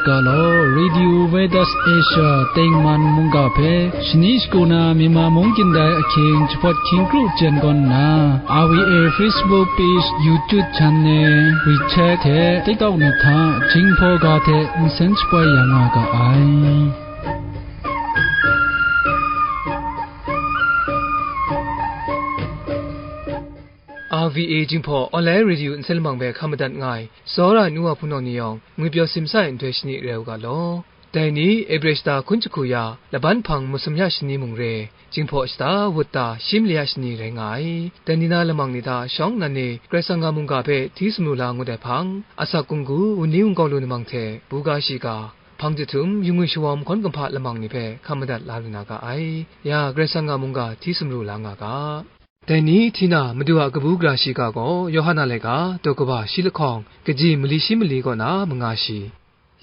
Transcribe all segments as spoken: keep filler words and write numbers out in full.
Ga law, Radio Veritas Asia tengman mungga hpe shani shagu na Myanmar mung kyin dai ahkying jahpawt hkying kru jen gawn nna, R V A Facebook page, YouTube channel, WeChat hte TikTok ni hta Jinghpaw ga hte nsen shapoi ya nga ga ai. R V A Jinghpaw Online Radio nsen lamang hpe hkam madat nga ai, tsawra ai nu wa hpunau ni yawng, ngwi pyaw simsa ai nhtoi shani rai u ga law. Dai ni, Ebre shata hkun jahku ya, laban hpang masum ya shani mung re, Jinghpaw shata wut ta shi mali ya shani rai nga ai. Dai ni na lamang ni hta shawng nnan e, Karai Kasang a mungga hpe hti sumru la ngut ai hpang, asak kunggu, wunli wungkau lu lamang hte, buga shiga, hpang jahtum, yu ngwi shawawm hkawn kumhpa lamang ni hpe hkam madat la lu na ga ai. Ya, Karai Kasang a mungga hti sumru la nga ga. Dai ni hti na, Madu a kabu gara shiga gaw, Yawhan a laika, daw kaba shi lahkawng, kaji mali shi mali kaw na manga shi.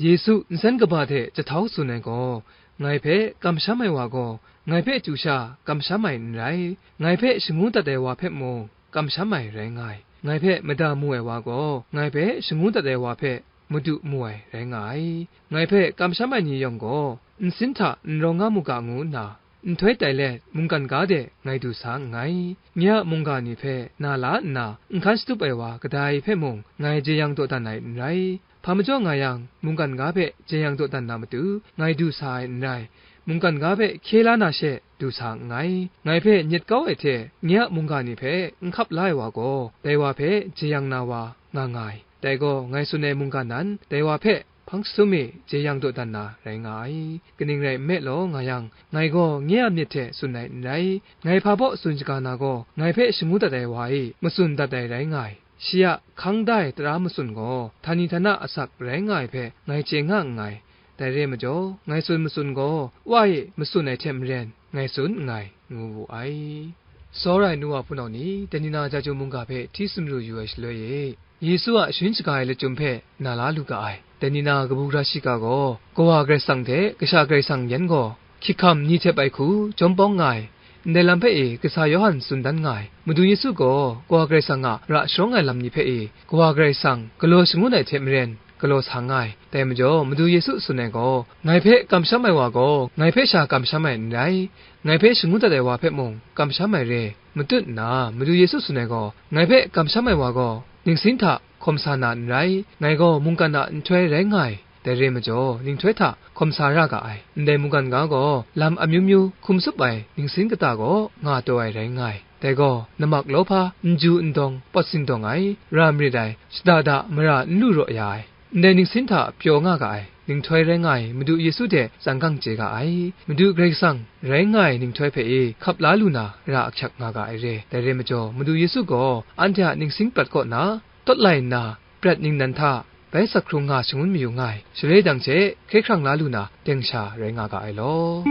Yesu nsen kaba hte jahtau tsun ai gaw, ngai hpe kamsham ai wa gaw, ngai hpe chyu sha kamsham ai n rai, ngai hpe shangu dat ai wa hpe mung, kamsham ai rai nga ai. Ngai hpe mada mu ai wa gaw, ngai hpe shangu dat ai wa hpe madu mu ai rai nga ai. Ngai hpe kamsham ai ni yawng gaw, nsin hta n rawng nga mu ga ngu nna, nhtoi tai let, mungkan ga de ngai du sa nngai. Nye a mungga ni hpe na la nna, nhkan shatup ai wa kadai hpe mung ngai jeyang dawdan ai n rai. Hpa majaw nga yang, mungkan ga hpe jeyang dawdan na matu, ngai du sa ai n rai. Mungkan ga hpe hkye la na she du sa nngai. Ngai hpe nyet kau ai hte, nye a mungga ni hpe n hkap la ai wa gaw, dai wa hpe jeyang na wa nga nga ai. Dai gaw, ngai tsun ai mungkan nan, dai wa hpe hpang jahtum e jeyang dawdan na rai nga ai. Kaning rai nme law nga yang, ngai gaw nye a myit hte tsun ai n rai. Ngai hpa baw tsun shaga na gaw, ngai hpe shangu dat ai wa e matsun dat ai rai nga ai. Shi a hkang da ai tara matsun gaw, htani htana asak rai nga ai hpe ngai chye nga nngai. Dai re ai majaw, ngai tsun matsun gaw, Wa e matsun ai hte maren, ngai tsun nngai, ngu wu ai. Tsawra ai nu wa hpunau ni, dai ni na Jaju mungga hpe hti sumru yu ai shaloi e, Yesu a sharin shaga ai lachyum hpe na la lu ga ai. Dai ni na kabu gara shiga gaw, Kawa Karai Kasang hte Kasha Karai Kasang yan gaw, hkyihkam ni htep ai hku jawm bawng nga ai. Ndai lam hpe e, kasa Yawhan tsun dan nga ai. Madu Yesu gaw, Kawa Karai Kasang a ra sharawng ai lam ni hpe e, Kawa Karai Kasang galaw shangun ai hte maren, galaw sa nga ai. Dai majaw, Madu Yesu tsun ai gaw, ngai hpe kamsham ai wa gaw, ngai hpe sha kamsham ai n rai, ngai hpe shangun dat ai wa hpe mung kamsham ai re, matut nna, Madu Yesu tsun ai gaw, ngai hpe kamsham ai wa gaw, ningsin hta hkawm sa na n rai, ngai gaw mungkan a nhtoi rai nga ai. Dai re ai majaw, ninghtoi hta hkawm sa ra ga ai. Ndai mungkan ga gaw, lam amyu myu hkum tsup ai ningsin kata gaw nga taw ai rai nga ai. Dai gaw, namak lawhpa, n ju n dawng, pawt sindawng ai, ra marit ai, shada da mara n lu raw ya ai, ndai ningsin hta pyaw nga ga ai, ninghtoi rai nga ai, Madu Yesu hte tsang gang chye ga ai. Madu Karai Kasang rai nga ai ninghtoi hpe e hkap la lu na, ra ahkyak nga ga ai re. Dai re ai majaw, Madu Yesu gaw anhte a ningsin prat kaw na, tawt lai nna, prat ningnan hta bai sak hkrung nga shangun mayu nga ai, shaloi dang hte hkye hkrang la lu na, deng sha rai nga ga ai law.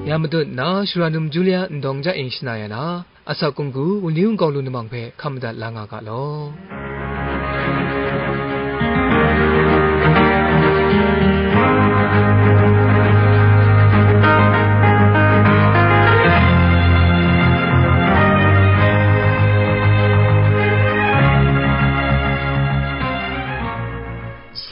Ya matut nna, Shara num Julia ndawng ja e shana ya na, asak kunggu, wunli wungkau lu namang hpe hkam madat la nga ga law.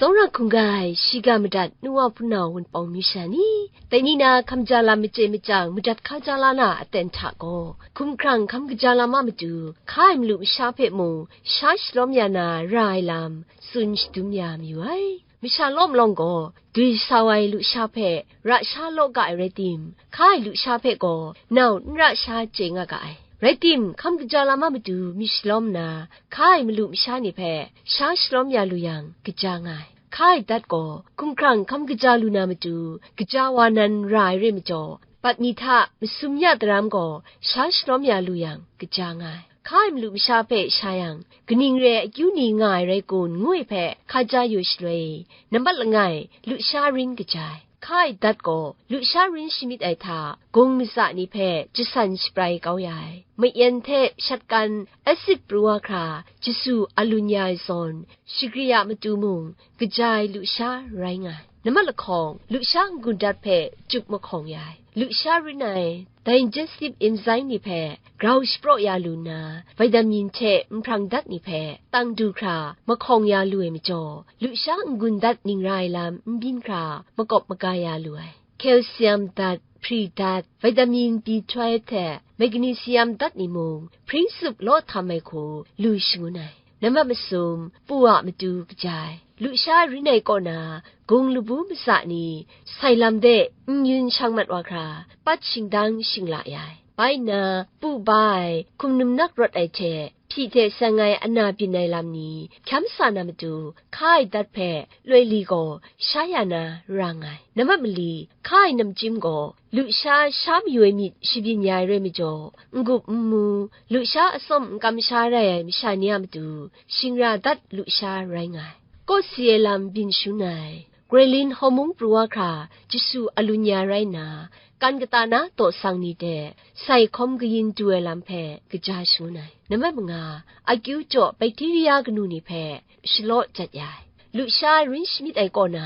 Tsawra hkungga ai, shiga madat nu wa hpunau wunpawng myu sha ni, dai ni na hkam ja lam machye machyang madat hka ja la na aten hta gaw, hkumhkrang hkam kaja lam a matu, hka ai malu masha hpe mung sha shalawm ya na ra ai lam, tsun shadum ya mayu ai. Masha lawm lawng gaw, dwi sau ai lusha hpe ra sha law ga ai rai tim, hka ai lusha hpe gaw nau n ra sha chye nga ga ai. Rai tim, hkam kaja lam a matu myu shalawm nna, hka ai malu masha ni hpe sha shalawm ya lu yang, kaja nga ai. Hka ai dat gaw, hkumhkrang hkam kaja lu na matu, kaja wa nan ra ai re majaw, bat ni hta masum ya daram gaw sha shalawm ya lu yang, kaja nga ai. Hka ai malu masha hpe sha yang, kaning re ai akyu ni nga ai rai kun, ngu ai hpe hka ja yu shaloi, nambat langai, lusha rin kaja ai. Hka ai dat gaw, lusha rin shamyit ai hta, gung matsa ni hpe jasan shabrai kau ya ai. Mayen hte shatkan, asit pru wa hkra, jasu alun ya ai zawn, shagri a matu mung, kaja ai lusha rai nga ai. Nambat lahkawng, lusha n-gun dat hpe chyup mahkawng ya ai. Lusha rin ai, Digestive enzyme ni hpe grau shapraw ya lu nna, vitamin hte nhprang dat ni hpe tang du hkra mahkawng ya lu ai majaw, lusha n-gun dat ning ra ai lam n byin hkra makawp maga ya lu ai. Calcium dat, hpri dat, vitamin B twelve hte magnesium dat ni mung hpring tsup law htam ai hku lu shangun ai. Nambat masum, pu a matu kaja ai. Lusha rin ai kaw na, gung labu matsa ni sai lam de n-yun shang mat wa hkra, pat shingdang shingla ya ai. Bai nna, pu ba ai, hkum num nak rawt ai hte, hpyi hte seng ai ana byin ai lam ni hkyam sa na matu, hka ai dat hpe loi li gaw sha ya na ra nga ai. Nambat mali, hka ai namchyim gaw, lusha sha mayu ai myit shabyin ya ai rai majaw, n-gup n-mu, lusha atsawm n kam sha rai ai masha ni a matu, shingra dat lusha rai nga ai. Kawsi ai lam byin shangun ai. Ghrelin hkawmung pru wa hkra, jasu alun ya rai nna, kan kata na dawsang ni de sai hkawm kayin du ai lam hpe kaja shangun ai. Nambat manga, akyu jaw bakteria kanu ni hpe shalaw jat ya ai. Lusha rin shamyit ai kaw na,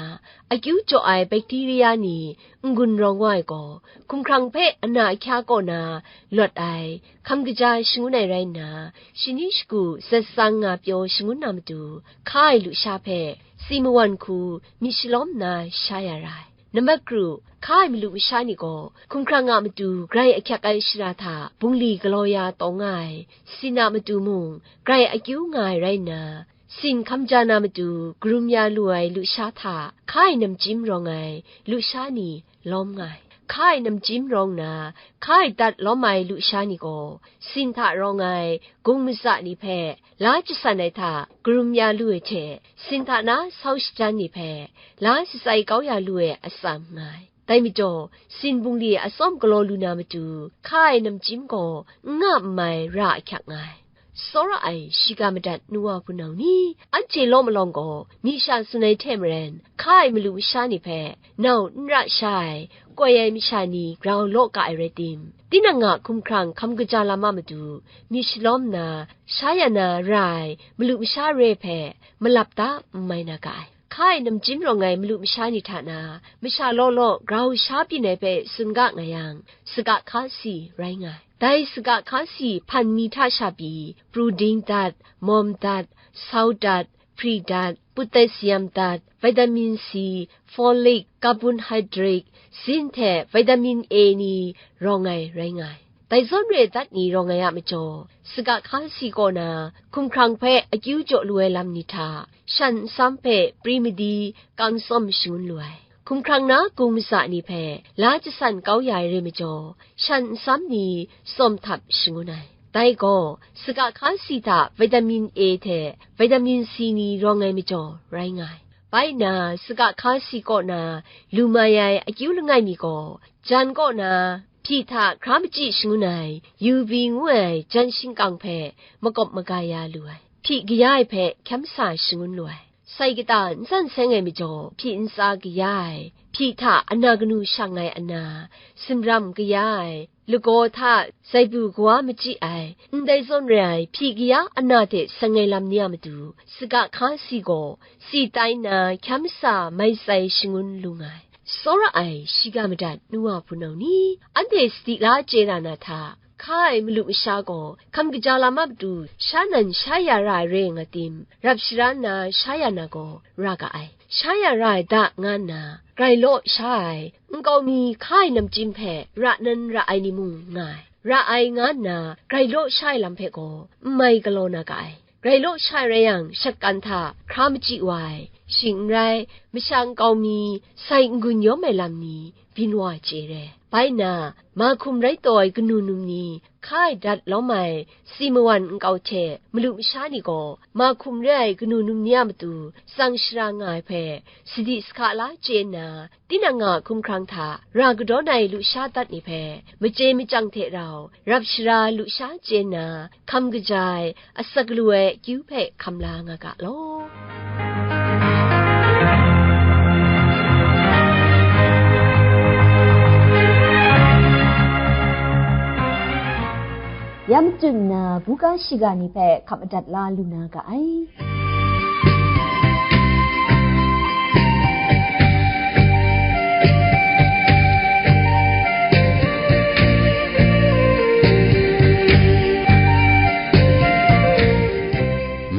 akyu jaw ai bakteria ni n-gun rawng wa ai gaw, hkumhkrang hpe ana ahkya kaw na lawt ai, hkam kaja shangun ai rai nna, shani shagu zatsang nga pyaw shangun na matu, hka ai lusha hpe si mawan hku myit shalawm nna sha ya ra ai. Nambat kru, hka ai malu masha ni gaw, hkumhkrang a matu grai ahkyak ai shara hta bungli galaw ya taw nga ai, sin a matu mung grai akyu nga ai rai nna, sin hkam ja na matu karum ya lu ai lusha hta hka ai namchyim rawng ai lusha ni lawm nga ai. Hka ai namchyim rawng nna, hka ai dat lawm ai lusha ni gaw, sin hta rawng ai gung matsa ni hpe la jasan ai hta karum ya lu ai hte, sin hta na sau shajan ni hpe la shatsai kau ya lu ai atsam nga ai. Dai majaw, sin bungli atsawm galaw lu na matu, hka ai namchyim gaw n nga n mai ra ahkyak nga ai. Tsawra ai shiga madat nu wa hpunau ni, anhte law malawng gaw, mi sha tsun ai hte maren, hka ai malu masha ni hpe nau n ra sha ai, koi ai masha ni grau law ka ai rai tim, tinang a hkumhkrang hkam kaja lam a matu, myit shalawm nna, sha ya na ra ai malu masha re hpe malap da n mai na ga ai. Hka ai namchyim rawng ai malu masha ni hta na, masha law law grau sha byin ai hpe tsun ga nga yang, saga hka si rai nga ai. Dai saga hka si hpan mi hta sha pyi, pru ding dat, mawm dat, sau dat, hpri dat, potassium dat, vitamin C, folic, carbohydrate, zinc hte vitamin A ni rawng ai rai nga ai. Dai zawn re dat ni rawng ai a majaw, saga hka si kaw na, hkumhkrang hpe akyu jaw lu ai lam ni hta, shan nsam hpe pri madi kang tsawm shangun lu ai. Hkumhkrang na gung matsa ni hpe la jasan kau ya ai re majaw, shan nsam ni tsawm htap shangun ai. Dai gaw, saga hka si hta vitamin A hte vitamin C ni rawng ai majaw rai nga ai. Bai nna, saga hka si kaw na lu mai ai akyu langai mi gaw, jan kaw na hpyi hta hkra machyi shangun ai, U V ngu ai jan shingkang hpe makawp maga ya lu ai. Hpyi kaya ai hpe hkyam sa shangun lu ai. Sai kata n san seng ai majaw, hpyi ntsa kaya ai, hpyi hta ana kanu shang ai ana, simram kaya ai, lagaw hta zaibu kawa machyi ai, ndai zawn re ai hpyi kaya ana hte seng ai lam ni a matu, saga hka si gaw, si tai nna hkyam sa mai tsai shangun lu nga ai. Tsawra ai shiga madat nu wa hpunau ni, anhte sadi la chye na na hta, hka ai malu masha gaw, hkam kaja lam a matu, sha nan sha ya ra ai re nga tim, rap shara nna sha ya na gaw, ra ga ai. Sha ya ra ai da nga nna, grai law sha ai, nkau mi hka ai namchyim hpe ra nan ra ai ni mung nga ai. Ra ai nga nna, grai law sha ai lam hpe gaw, n mai galaw na ga ai. Grai law sha ai rai yang, shat kan hta hkra machyi wa ai, shing n rai, masha nkau mi sai n-gun yawm ai lam ni byin wa chye re. Bai nna, mahkum rai taw ai kanu num ni, hka ai dat lawm ai, si mawan nkau hte malu masha ni gaw, mahkum re ai kanu num ni a matu tsang shara nga ai hpe, sadi sahka la chye nna, tinang a hkumhkrang hta ra kadawn ai lusha dat ni hpe, machye machyang hte rau, rap shara lusha chye nna, hkam kaja ai, asak lu ai akyu hpe hkam la nga ga law. Ya machyin nna, buga shiga ni hpe hkap madat la lu na ga ai.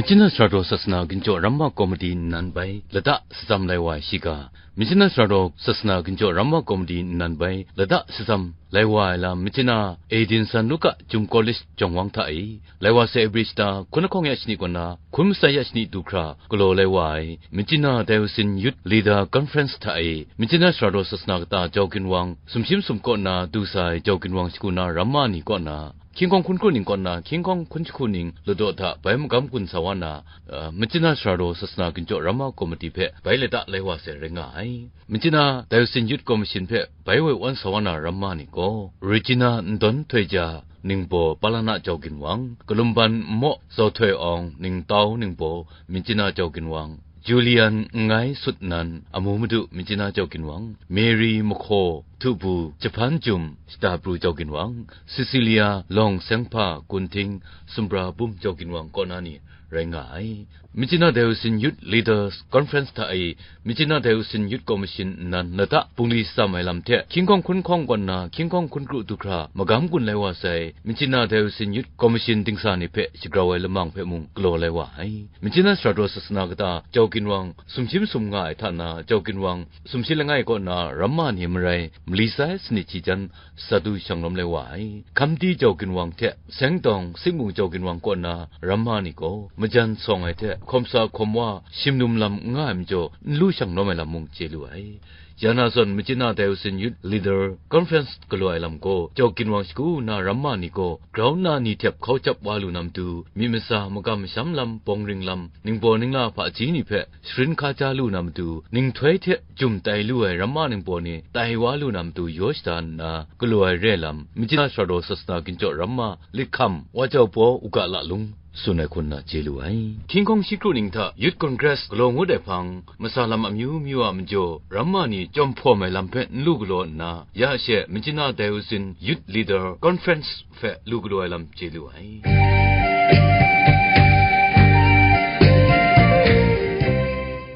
Machyin a Sara Daw Sasana Ginchyaw Ramma Komiti nnan bai lata shatsam lai wa ai shiga, Machyin a Sara Daw Sasana Ginchyaw Ramma Komiti nnan bai lata shatsam lai wa ai lam, Machyin a Eden San Luka Jum College Jawng Wang hta e, lai wa sai April shata hkun lahkawng ya shani kaw na hkun masai ya shani du hkra galaw lai wa ai, Machyin a Diocesan Youth Leader Conference hta e, Machyin a Sara Daw Sasana kata Jau Ginwang sumshi masum kaw na du sa ai Jau Ginwang shagu na ramma ni kaw na, hkying hkawng hkun kru ning kaw na hkying hkawng hkun jahku ning ladaw hta bai magam gun sa wa na, uh, Machyin a Sara Daw Sasana Ginchyaw Ramma Komiti hpe bai lata lai wa sai rai nga ai. Machyin a Diocesan Youth Commission hpe bai woi wan sa wa na ramma ni gaw, Regina Ndawn Htoi Ja, Ningbaw Palana Jau Ginwang, Kalumban Maw Zaw Htoi Awng, Ningtau Ningbaw, Machyin a Jau Ginwang, Julian Nngai Sut Nan, Amu Madu, Machyin a Jau Ginwang, Mary Mahkaw, Htubu, Jahpan Jum, Shata Pru Jau Ginwang, Cecilia Lawng Seng Hpa, Gunting, Sumbra Bum Jau Ginwang kaw na ni rai nga ai. Machyin a Diocesan Youth Leaders Conference hta e, Machyin a Diocesan Youth Commission nnan lata bungli shatsam ai lam hte, hkying hkawng hkun hkawng kaw na hkying hkawng hkun kru du hkra magam gun lai wa sai, Machyin a Diocesan Youth Commission dingsa ni hpe shagrau ai lamang hpe mung galaw lai wa ai. Machyin a Sara Daw Sasana kata Jau Ginwang sumshi masum nga ai hta na, Jau Ginwang sumshi langai kaw na ramma ni marai mali sai sanit shi jan, sadu shanglawm lai wa ai. Hkamdi Jau Ginwang hte Sengtawng Sikmu Jau Ginwang kaw na ramma ni gaw, majan sawng ai hte hkawm sa hkawm wa shimnum lam n nga ai majaw, n lu shanglawm ai lam mung chye lu ai. Ya na zawn, Machyin a Diocesan Youth Leader Conference galaw ai lam gaw, Jau Ginwang shagu na ramma ni gaw, grau nna ni htep hkau jap wa lu na matu, myit masa, magam masham lam, bawng ring lam, ningbaw ningla hpaji ni hpe sharin hkaja lu na matu, ninghtoi hte jum tai lu ai ramma ningbaw ni tai wa lu na matu yaw shada nna galaw ai re ai lam, Machyin a Sara Daw Sasana Ginchyaw Ramma Lit Hkam Wa Jau Baw U Ga La Lung tsun ai hku nna chye lu ai. Hkying hkawng shi kru ning hta Youth Congress galaw ngut ai hpang, masa lam amyu myu a majaw, ramma ni chyawm hpawm ai lam hpe n lu galaw nna, ya she Machyin a Diocesan Youth Leader Conference hpe lu galaw ai lam chye lu ai.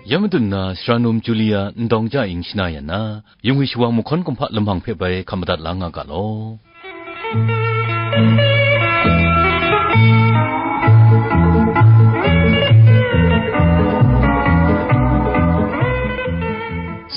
Ya madun na, Sara Num Julia Ndawng Ja Ing shana yan na, yung ai shawang mahkawn kumhpa lamang hpe bai hkam madat la nga ga law.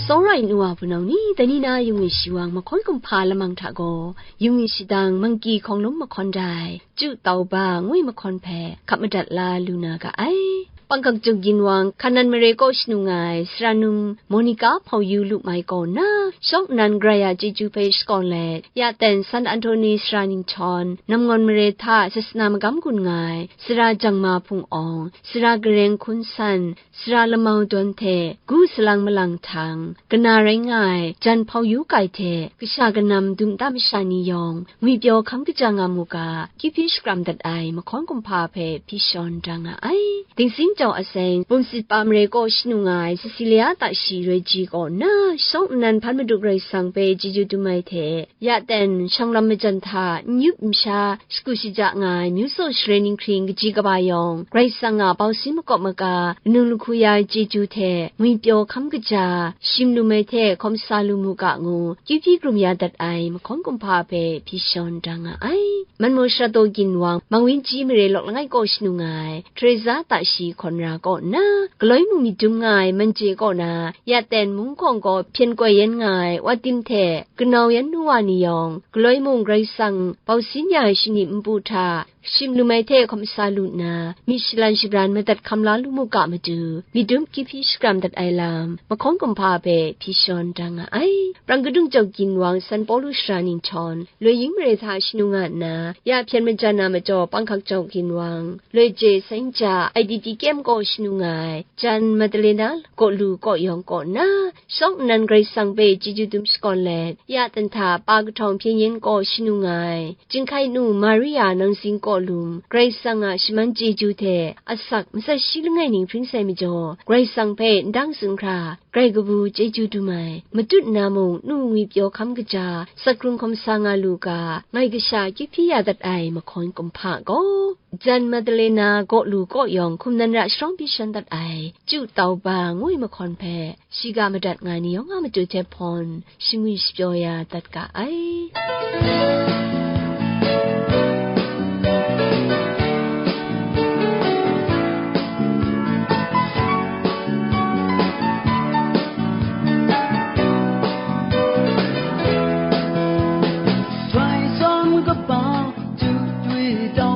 Sawra nu wa hpunau ni, dai ni na yung ai shawang mahkawn kumhpa lamang hta gaw, yung ai shadang Mangki Hkawng Lum mahkawn dai, Chyu Tau Ba ngu ai mahkawn hpe hkap madat la lu na ga ai. Pangkak Juk Ginwang, Hkanan mare kaw shanu nga ai Sara Num Monica Hpau Yu Lu Mai kaw na, shawng nnan Karai a chyeju hpe shakawn let, ya ten San Antoni Sara Ninghtawn, Namngawn mare hta sasana magam gun nga ai Sara Jang Ma Hpung Awng, Sara Gareng Hkun San, Sara Lamau Dawn hte gu salang malang htang, kana rai nga ai Jan Hpau Yu Kai hte kasha kanam dum ta masha ni yawng, ngwipyaw hkam kaja nga mu ga, kyu hpyi shakram dat ai mahkawn kumhpa hpe hpyi shawn da nga ai. Dingsing jau aseng, Bumsit Pa mare kaw shanu nga ai Cecilia Tashi Roi Ji kaw na, shawng nnan hpan Madu Karai Kasang hpe chyeju dum ai hte, ya ten shawng lam majan hta n yup n sha shagu shaja nga ai myu tsaw share ninghkring kaji kaba yawng, Karai Kasang a bau sin makawp maga, kanu lahku ya ai chyeju hte ngwipyaw hkam kaja, shim lu mai hte hkawm sa lu mu ga ngu, kyu hpyi hkrum ya dat ai mahkawn kumhpa hpe hpyi shawn da nga ai. Manmaw Sharato Ginwang, Mangwinji mare lawk langai kaw shanu nga ai, Teresa Tashi Hkawn Ra kaw nna, galoi mung myit dum nga ai Manje kaw na, ya ten mung hkawng kaw hpyen koi yan nga ai Wa Tim hte kanau yan nu wa ni yawng, galoi mung Karai Kasang bau sin ya ai shani npu hta, shim lu mai hte hkawm sa lu nna, myit shalan shabran madat hkam la lu mu ga matu, myit dum kyu hpyi shakram dat ai lam, mahkawn kumhpa hpe hpyi shawn da nga ai. Prang kadung jau Ginwang, San Pawlu Sara Ninghtawn, Loi Ying mare hta shanu nga nna, ya hpyen majan na majaw Pangkak jau Ginwang, Loi Je Seng Ja, I D P Camp kaw shanu nga ai, Jan Madalena kaw lu kaw yawng kaw nna, shawng nnan Karai Kasang hpe chyeju dum shakawn let, ya ten hta pa kahtawng hpyen yen kaw shanu nga ai, Jinghkai nu Maria Nangzing kaw lum, Karai Kasang a shaman chyeju hte asak matsat shi langai ning hpring sai majaw, Karai Kasang hpe ndang zun hkra, grai kabu chyeju dum ai, matut na mung nu ngwi pyaw hkam kaja, sak hkrung hkawm sa nga lu ga, ngai kasha kyu hpyi ya dat ai mahkawn kumhpa gaw, Jan Madalena kaw lu kaw yawng hkum nan ra sharawng byi shan dat ai, Chyu Tau Ba ngu ai mahkawn hpe, shiga madat nga ai ni yawng a matu hte hpawn, shingwi shapyaw ya dat ga ai.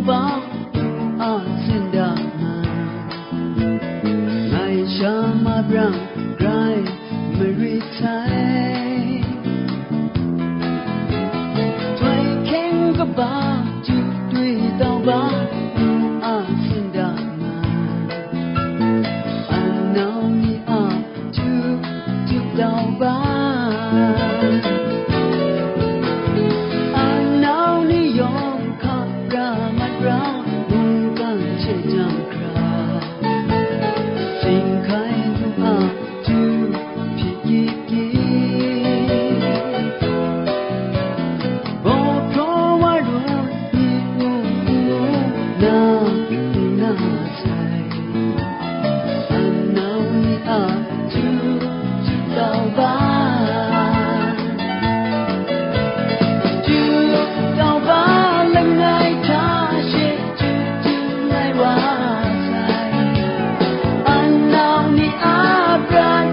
Ba a sinda ma, ngai sha ma brang grai marit sai. Toi hkyeng kaba ju dwi tau ba a sinda ma, anau ni a Tup, tup tau ba. Anau ni yawng hkap ra mat ra, mungkan hte jang hkra. Singhkai nu a tup hpyi gyit gyit. Baw hpraw wa ru myit mu, mu na, na sai. Anau ni a tup, tup tau ba. Tup tau ba langai hta she tup, tup lai wa sai. Anau ni a prat,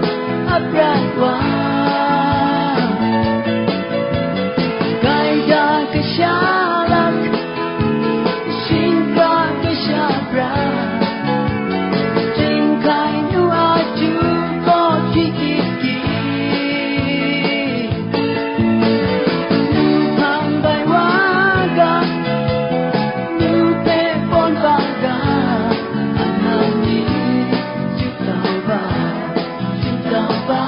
a prat wa. Gaida kasha lak, Shingkang kasha bra, Shingkai nu a ju gaw hpyi gyit gyit. Nu hpang bai wa ga, nu hpe pawn ba ga, anang ni ju tau ba, ju tau ba.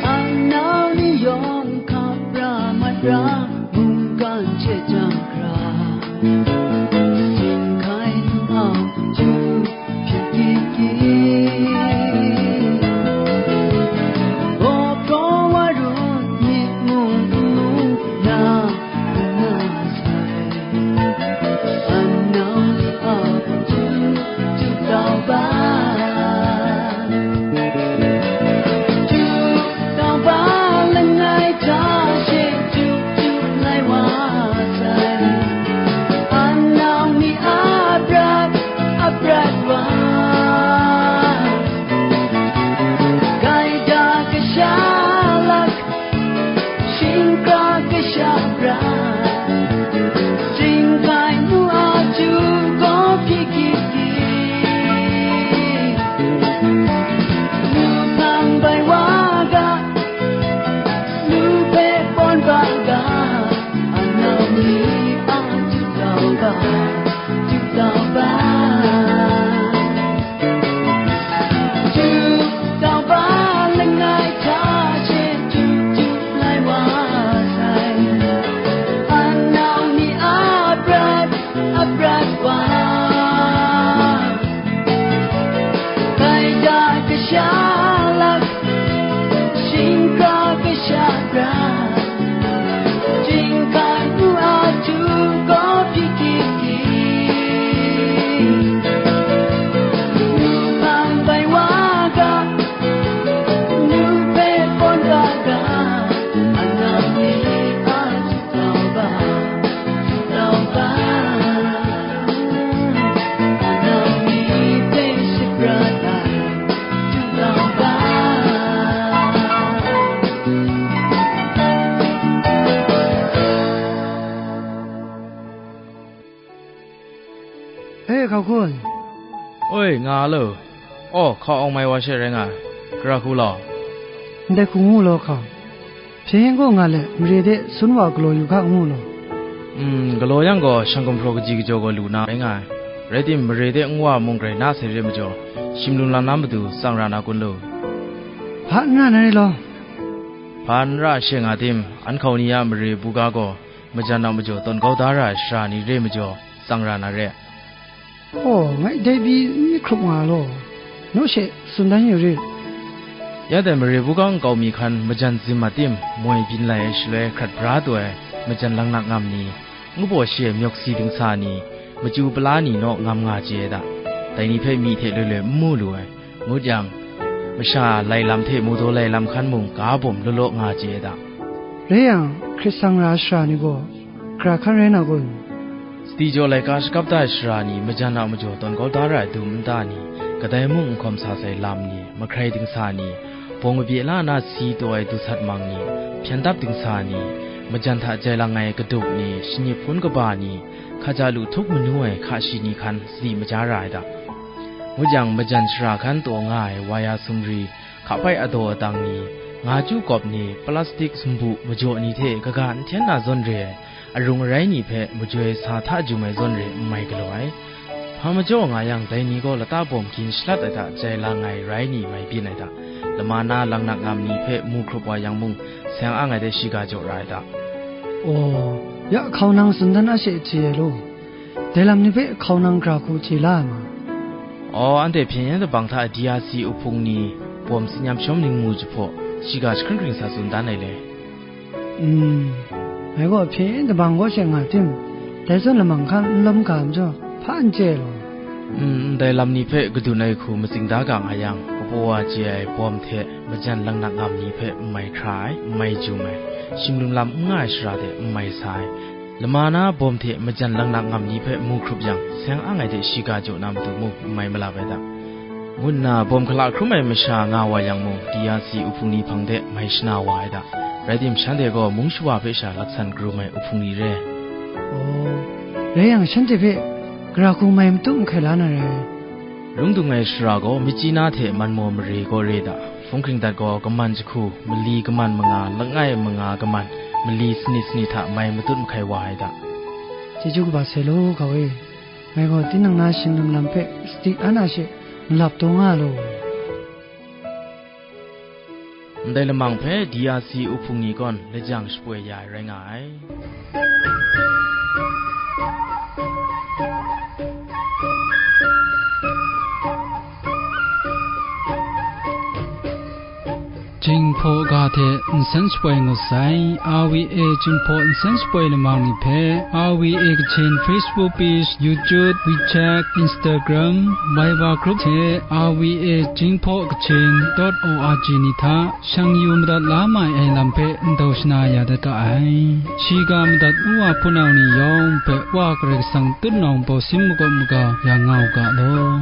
Anau ni yawng hkap ra mat ra, mungkan hte jang hkra, Shingkai nu a ju hpyi gyit gyit. Baw hpraw wa ru myit mu, mu na, na sai. Anau ni a ju, ju tau ba. Ju tau ba langai hta she ju, ju lai wa sai. Anau ni a prat, a prat wa. Gaida kasha lak, Shingkang kasha bra, Shingkai nu a ju gaw hpyi gyit gyit. Nu hpang bai wa ga, nu hpe pawn ba ga, anau ni a ju tau ba, ju tau ba. Ju tau ba langai hta she ju, ju lai wa sai. Anau ni a prat, a prat wa. Gaida kasha lak, Shingkang kasha bra, Shingkai nu a ju gaw hpyi gyit gyit. Nu hpang bai wa ga, nu hpe pawn ga ga, anau ni a ju tau ba, ju tau ba. Anau ni hpe shaprat ai, ju tau ba. E, hkau hkun. Oi, nga lo. Aw, hkau awng mai wa she rai nga ai. Gara hku law. Ndai hku ngu law, hkau. Hpyen yen kaw nga let, mare de sun wa galaw yu hka ngu law. Mm, galaw yang gaw, shang gumhpraw kaji kajaw gaw lu na rai nga ai. Rai tim, mare de nwa mung grai na sai re majaw, shim lung lang na matu tsang ra na kun lu? Hpa n ra na re law. Hpa n ra she nga tim, an hkau ni a mare buga gaw, majan a majaw tawn kau da ra ai sara ni re majaw, tsang ra na re. Aw, ngai dai pyi n myit hkrup nga law, naw she tsun dan yu rit. Ya dai mare buga nkau mi hkan majan zim mat tim, moi byin lai ai shaloi hkrat bra taw ai majan langnak ngam ni, Ngu baw shi ai myawk si dingsa ni, machyu pala ni naw ngam nga chye ai da. Dai ni hpe myi hte loi loi n mu lu ai. Ngut yang, masha lai lam hte mawdaw lai lam hkan mung ga bawm law law nga chye ai da. Rai yang, hkrit sang ra ai sara ni gaw, gara hkan rai na kun? Sadi jaw laika shakap da ai sara ni majan a majaw tawn kau da ra ai dum nta ni, kadai mung n hkawm sa sai lam ni, mahkrai dingsa ni, bawng mabye la na si taw ai dusat mang ni, hpyen dap dingsa ni, majan hta jai lang ai kaduk ni, shanyi hpun kaba ni, hkaja lu htup manu ai hka shi ni hkan sadi maja ra ai da. Ngut yang, majan shara hkan taw nga ai waya sumri, hkapai adaw adang ni, nga chyu kawp ni, plastik sumbu majaw ni hte kaga n hten na zawn re ai, arung arai ni hpe majoi sa hta jum ai zawn re n mai galaw ai. Hpa majaw nga yang, dai ni gaw lata bawm gin shalat ai hta jai lang ai rai ni mai byin ai hta, lama na langnak ngam ni hpe mu hkrup wa yang mung, seng ang ai de shiga jaw ra ai hta. Aw, ya hkaunang tsun dan a she chye ai law, dai lam ni hpe hkaunang gara hku chye la ai ma? Aw, anhte hpyen yen dabang hta D R C uhpung ni bawm tsin yam shawm ningmu jahpaw, shiga jahkring hkring sa tsun dan ai le. Mm, ngai gaw hpyen yin dabang kaw she nga tim, dai zawn lamang hkan n lawm ga majaw, hpa n chye ai law. Mm, ndai lam ni hpe kadun ai hku matsing da ga nga yang, kapaw wa chye ai bawm hte majan langnak ngam ni hpe n mai hkra ai, n mai jum ai, shimlum lam n nga ai shara de n mai sa ai, lama na bawm hte majan langnak ngam ni hpe mu hkrup yang, seng ang ai de shiga jaw na matu mung n mai malap ai da. Ngu nna bawm hkala hkrum ai masha nga wa yang mung, D R C uhpung ni hpang de mai shana wa ai da. Rai tim, shanhte gaw mung shawa hpe sha laksan karum ai uhpung ni re. Aw, rai yang, shanhte hpe gara hku mai matu mahkai la na rai. Lung dung ai shara gaw myit chyi na hte man maw mare gaw re da. Hpung hkring dat gaw kaman jahku, mali kaman manga, langai manga kaman, mali sanit sanit hta mai matut mahkai wa ai da. Chyeju kaba sai law, hkau e. Ngai gaw tinang na shinglim lam hpe sadi an a she malap taw nga law. Ndai lamang hpe D R C uhpung ni gawn lajang shapoi ya ai rai nga ai. Jinghpaw ga hte nsen shapoi ngut sai, R V A Jinghpaw nsen shapoi lamang ni hpe, R V A Kachin Facebook page, YouTube, WeChat, Instagram, Viber group hte R V A Jinghpaw Kachin dot O R G ni hta shang yu madat la mai ai lam hpe ndau shana ya dat ga ai. Shiga madat u wa hpunau ni yawng hpe Wa Karai Kasang tutnawng bawsin makawp maga ya nga u ga law.